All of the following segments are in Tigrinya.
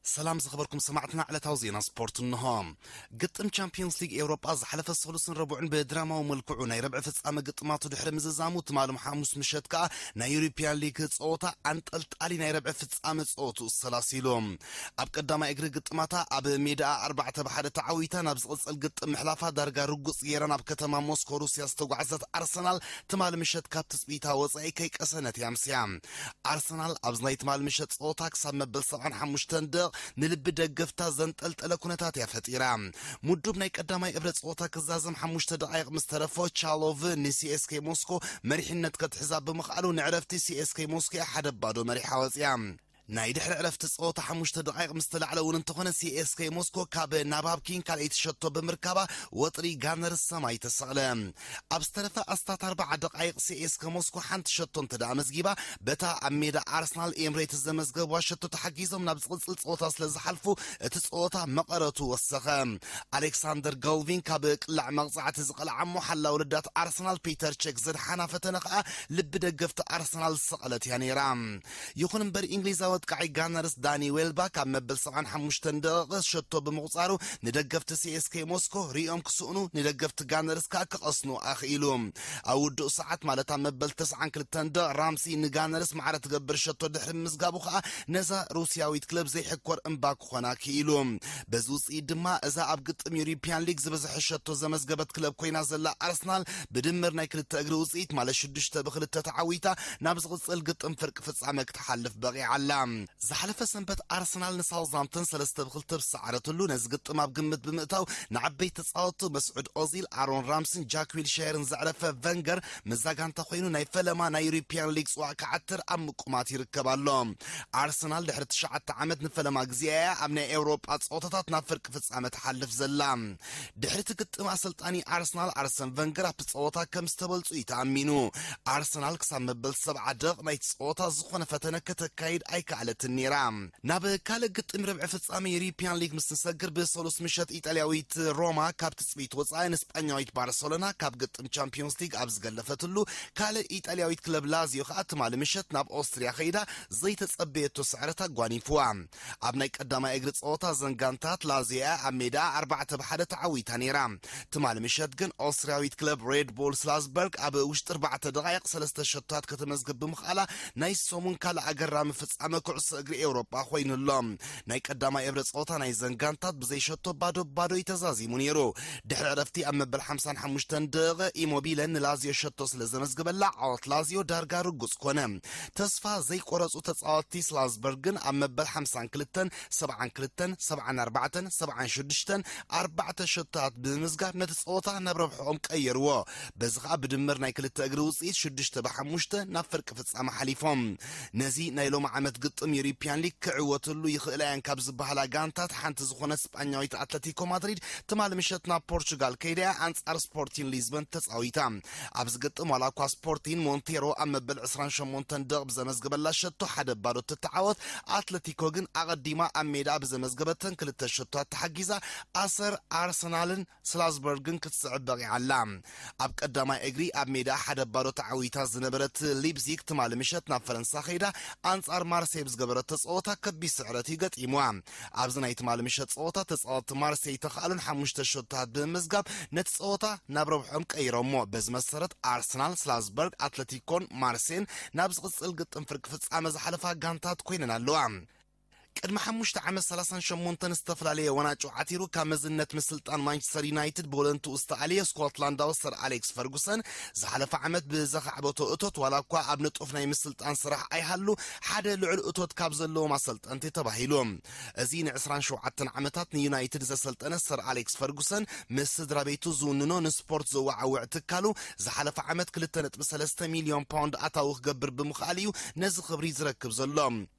ሰላም ዝኸበርኩም ሰማዕትና፣ ዕለታዊ ዜና ስፖርት እንሆ። ግጥም ቻምፒዮንስ ሊግ ኤውሮጳ ዝሓለፈ ሰሉስን ረቡዕን ብድራማዊ መልክዑ ናይ ረብዒ ፍጻመ ግጥማቱ ድሕሪ ምዝዛሙ፣ ትማሊ ሓሙስ ምሸት ከኣ ናይ ዩሮፒያን ሊግ ጸወታ ኣንጠልጣሊ ናይ ረብዒ ፍጻመ ጸወቱ ሰላሲሉ። ኣብ ቀዳማይ እግሪ ግጥማታ ኣብ ሜዳኣ ኣርባዕተ ብሓደ ተዓዊታ ናብ ዝቕጽል ግጥም ምሕላፋ ዳርጋ ርጉጽ ገይራ ናብ ከተማ ሞስኮ ሩስያ ዝተጓዕዘት ኣርሰናል፣ ትማሊ ምሸት ካብ ትጽቢታ ወጻኢ ከይቀሰነት እያ ኣምስያ። ኣርሰናል ኣብዚ ናይ ትማሊ ምሸት ጸወታ ክሳብ መበል ሰብዓን ሓሙሽተን ደቕ ንልቢ ደገፍታ ዘንጠልጠለ ኩነታት እያ ፈጢራ። ምዱብ ናይ ቀዳማይ እብረ ጸወታ ክዛዘም ሓሙሽተ ደቓይቕ ምስ ተረፎ፣ ቻሎቭ ንሲኤስኬ ሞስኮ መሪሕነት ከትሕዛ ብምኽኣሉ፣ ንዕረፍቲ ሲኤስኬ ሞስኮ እያ ሓደ ባዶ መሪሓ ወጽያ። ናይ ድሕሪ ዕረፍቲ ጸወታ ሓሙሽተ ደቓይቕ ምስ ተላዕለ እውን እንተኾነ፣ ሲኤስኬ ሞስኮ ካብ ናባብኪን ካልኣይቲ ሸቶ ብምርካባ፣ ወጥሪ ጋነርስ ሰማይ ተሰቕለ። ኣብ ዝተረፈ ኣስታት ኣርባዓ ደቓይቕ፣ ሲኤስኬ ሞስኮ ሓንቲ ሸቶ እንተ ደኣ መዝጊባ፣ በታ ኣብ ሜዳ ኣርሰናል ኤምሬትስ ዘመዝገቡዋ ሸቶ ተሓጊዞም ናብ ዝቕጽል ጸወታ ስለ ዝሓልፉ፣ እቲ ጸወታ መቐረቱ ወሰኸ። ኣሌክሳንደር ጎልቪን ካብ ቅላዕ መቕጻዕቲ ዝቐልዓ እሞ፣ ሓላው ልዳት ኣርሰናል ፒተር ቸክ ዘድሓና ፈተነ ከኣ ልቢ ደገፍቲ ኣርሰናል ዝሰቐለት እያ ነይራ። ይኹን እምበር፣ እንግሊዛዊ ኣጥቃዒ ጋነርስ ዳኒ ዌልባክ ኣብ መበል ሰብዓን ሓሙሽተን ደቂቕ ሸቶ ብምቑጻሩ፣ ንደገፍቲ ሲኤስኬ ሞስኮ ሪኦም ክስእኑ፣ ንደገፍቲ ጋነርስ ከኣ ክቐስኑ ኣኽኢሉ። ኣብ ውዱእ ሰዓት፣ ማለት ኣብ መበል ተስዓን ክልተን ደቂቕ፣ ራምሲ ንጋነርስ ማዕረ ትገብር ሸቶ ድሕሪ ምዝጋቡ ከኣ፣ ነዛ ሩስያዊት ክለብ ዘይሕኮር እምባ ክኾና ክኢሉ። በዚ ውጽኢት ድማ፣ እዛ ኣብ ግጥም ዩሮፒያን ሊግ ዝበዝሐ ሸቶ ዘመዝገበት ክለብ ኮይና ዘላ ኣርሰናል፣ ብድምር ናይ ክልተ እግሪ ውጽኢት፣ ማለት ሽዱሽተ ብክልተ ተዓዊታ፣ ናብ ዝቕጽል ግጥም ፍርቂ ፍጻመ ክትሓልፍ በቒዓ ኣላ። ዝሓለፈ ሰንበት ኣርሰናል ንሳውዝሃምፕተን ሰለስተ ብክልተ ብዝሰዓረትሉ፣ ነዚ ግጥም ኣብ ግምት ብምእታው፣ ንዓበይቲ ተጻወቱ መስዑድ ኦዚል፣ ኣሮን ራምስን ጃክ ዊልሻየርን ዘዕረፈ ቨንገር፣ ምስዛ ጋንታ ኮይኑ ናይ ፈለማ ናይ ዩሮፒያን ሊግ ጽዋዕ ክዓትር ኣብ ምቁማት ይርከብ ኣሎ። ኣርሰናል ድሕሪ ትሽዓተ ዓመት ንፈለማ ግዜ እያ ኣብ ናይ ኤውሮጳ ጸወታታት ናብ ፍርቂ ፍጻመ ትሓልፍ ዘላ። ድሕሪ እቲ ግጥም፣ ኣሰልጣኒ ኣርሰናል ኣርሰን ቨንገር ኣብቲ ጸወታ ከም ዝተበልጹ እዩ ተኣሚኑ። ኣርሰናል ክሳብ መበል ሰብዓ ደቕ ናይቲ ጸወታ ዝኾነ ፈተነ ከተካይድ ኣይከኣለትን ነይራ። ናብ ካልእ ግጥም ረብዒ ፍጻመ ዩሮፒያን ሊግ ምስ ንሰግር፣ ብሰሉስ ምሸት ኢጣልያዊት ሮማ ካብ ትጽቢት ወጻኢ ንስጳኛዊት ባርሰሎና ካብ ግጥም ቻምፒዮንስ ሊግ ኣብ ዝገለፈትሉ፣ ካልእ ኢጣልያዊት ክለብ ላዚዮ ከኣ ትማሊ ምሸት ናብ ኦስትርያ ከይዳ ዘይተጸበየቶ ስዕረት ኣጓኒፍዋ። ኣብ ናይ ቀዳማይ እግሪ ጸወታ፣ ዘን ጋንታት፣ ላዚዮ እያ ኣብ ሜዳኣ ኣርባዕተ ብሓደ ተዓዊታ ነይራ። ትማሊ ምሸት ግን ኦስትርያዊት ክለብ ሬድ ቡል ስላዝበርግ ኣብ ውሽጢ ኣርባዕተ ደቓይቕ ሰለስተ ሸቶታት ከተመዝግብ ብምኽኣላ፣ ናይ ሰሙን ካልእ ኣገራሚ ፍጻመ ኩዕሶ እግሪ ኤውሮጳ ኮይኑ ኣሎ። ናይ ቀዳማይ እብረ ጸወታ ናይ ዘን ጋንታት ብዘይ ሸቶ ባዶ ባዶ እዩ ተዛዚሙ ነይሩ። ድሕሪ ዕረፍቲ፣ ኣብ መበል ሓምሳን ሓሙሽተን ደቂቕ፣ ኢሞቢለ ንላዚዮ ሸቶ ስለ ዘመዝገበላ፣ ዓወት ላዚዮ ዳርጋ ርጉጽ ኮነ። ተስፋ ዘይቆረጹ ተጻወትቲ ስላዝበርግ ግን ኣብ መበል ሓምሳን ክልተን፣ ሰብዓን ክልተን፣ ሰብዓን ኣርባዕተን፣ ሰብዓን ሽዱሽተን ኣርባዕተ ሸቶታት ብምምዝጋብ፣ ነቲ ጸወታ ናብ ረብሕኦም ቀየርዎ። በዚ ኸኣ፣ ብድምር ናይ ክልተ እግሪ ውጽኢት፣ ሽዱሽተ ብሓሙሽተ ናብ ፍርቂ ፍጻመ ሓሊፎም። ነዚ ናይ ሎሚ ዓመት ግጥም ዩሮፒያን ሊግ ክዕወትሉ ይኽእላ እየን ካብ ዝበሃላ ጋንታት ሓንቲ ዝኾነት ስጳኛዊት ኣትለቲኮ ማድሪድ፣ ትማሊ ምሸት ናብ ፖርቹጋል ከይዳ እያ ኣንጻር ስፖርቲን ሊዝበን ተጻዊታ። ኣብዚ ግጥም፣ ዋላ እኳ ስፖርቲን ሞንቴሮ ኣብ መበል ዕስራን ሸሞንተን ደቕ ብዘመዝገበላ ሸቶ ሓደ ባዶ ትተዓወት፣ ኣትለቲኮ ግን ኣቐዲማ ኣብ ሜዳ ብዘመዝገበተን ክልተ ሸቶታት ተሓጊዛ፣ ኣሰር ኣርሰናልን ስላዝበርግን ክትስዕብ በቒዓ ኣላ። ኣብ ቀዳማይ እግሪ፣ ኣብ ሜዳ ሓደ ባዶ ተዓዊታ ዝነበረት ሊፕዚግ፣ ትማሊ ምሸት ናብ ፈረንሳ ከይዳ ኣንጻር ማርሴይ ብዝገበረቶ ጸወታ ከቢድ ስዕረት እዩ ገጢምዋ። ኣብዚ ናይ ትማሊ ምሸት ጸወታ፣ ተጻወትቲ ማርሴይ ተኻእሉን ሓሙሽተ ሸቶታት ብምምዝጋብ፣ ነቲ ጸወታ ናብ ረብሖም ቀይሮሞ። በዚ መሰረት፣ ኣርሰናል፣ ስላዝበርግ፣ ኣትለቲኮን ማርሴን ናብ ዝቕጽል ግጥም ፍርቂ ፍጻመ ዝሓለፋ ጋንታት ኮይነን ኣለዋ። ቅድሚ ሓሙሽተ ዓመት፣ ሰላሳን ሸሞንተን ዝተፈላለየ ወናጭ ዓቲሩ ካብ መዝነት ምስልጣን ማንቸስተር ዩናይትድ ብወለንትኡ ዝተኣልየ ስኮትላንዳዊ ሰር ኣሌክስ ፈርጉሰን፣ ዝሓለፈ ዓመት ብዘኻዕበቶ እቶት፣ ዋላ እኳ ኣብ ንጡፍ ናይ ምስልጣን ስራሕ ኣይሃሉ፣ ሓደ ልዑል እቶት ካብ ዘለዎም ኣሰልጠንቲ ተባሂሉ። እዚ ንዕስራን ሸውዓተን ዓመታት ንዩናይትድ ዘሰልጠነ ሰር ኣሌክስ ፈርጉሰን፣ ምስ ስድራ ቤቱ ዝውንኖ ንስፖርት ዘወዓውዕ ትካሉ፣ ዝሓለፈ ዓመት ክልተ ነጥቢ ሰለስተ ሚልዮን ፓውንድ ኣታዊ ክገብር ብምኽኣል እዩ ነዚ ክብሪ ዝረክብ ዘሎ።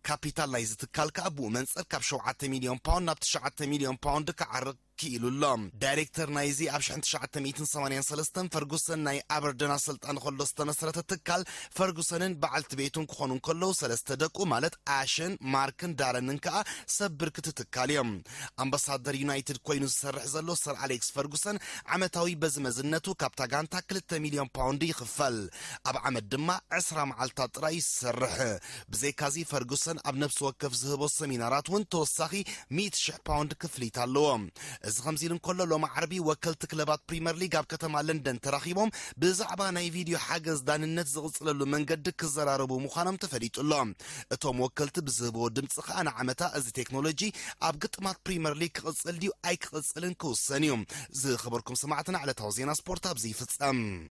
ካፒታል ናይዚ ትካል ከኣ ብኡ መንጽር ካብ ሸውዓተ ሚልዮን ፓውንድ ናብ ትሽዓተ ሚልዮን ፓውንድ ክዓርግ ክኢሉ ኣሎ። ዳይሬክተር ናይዚ ኣብ ሽሕን ትሽዓተ ሚእትን ሰማንያን ሰለስተን ፈርጉሰን ናይ ኣበርደን ኣሰልጣኒ ከሎ ዝተመስረተ ትካል፣ ፈርጉሰንን በዓልቲ ቤቱን ክኾኑ እንከለዉ፣ ሰለስተ ደቁ ማለት ኣሽን ማርክን ዳረንን ከኣ ሰብ ብርክቲ ትካል እዮም። ኣምባሳደር ዩናይትድ ኮይኑ ዝሰርሕ ዘሎ ሰር ኣሌክስ ፈርጉሰን ዓመታዊ በዚ መዝነቱ ካብታ ጋንታ ክልተ ሚልዮን ፓውንድ ይኽፈል። ኣብ ዓመት ድማ ዕስራ መዓልታት ጥራይ ይሰርሕ። ብዘይካዚ ፈርጉሰን ኣብ ነፍሲ ወከፍ ዝህቦ ሰሚናራት እውን ተወሳኺ ሚእቲ ሽሕ ፓውንድ ክፍሊት ኣለዎ። እዚ ከምዚ ኢሉ እንከሎ፣ ሎሚ ዓርቢ ወከልቲ ክለባት ፕሪመር ሊግ ኣብ ከተማ ለንደን ተራኺቦም ብዛዕባ ናይ ቪድዮ ሓገዝ ዳንነት ዝቕጽለሉ መንገዲ ክዘራረቡ ምዃኖም ተፈሊጡ ኣሎ። እቶም ወከልቲ ብዝህብዎ ድምጺ ከኣ ንዓመታ እዚ ቴክኖሎጂ ኣብ ግጥማት ፕሪመር ሊግ ክቕጽል ድዩ ኣይክቕጽልን ክውሰን እዩ። ዝኸበርኩም ሰማዕትና፣ ዕለታዊ ዜና ስፖርት ኣብዚ ይፍጸም።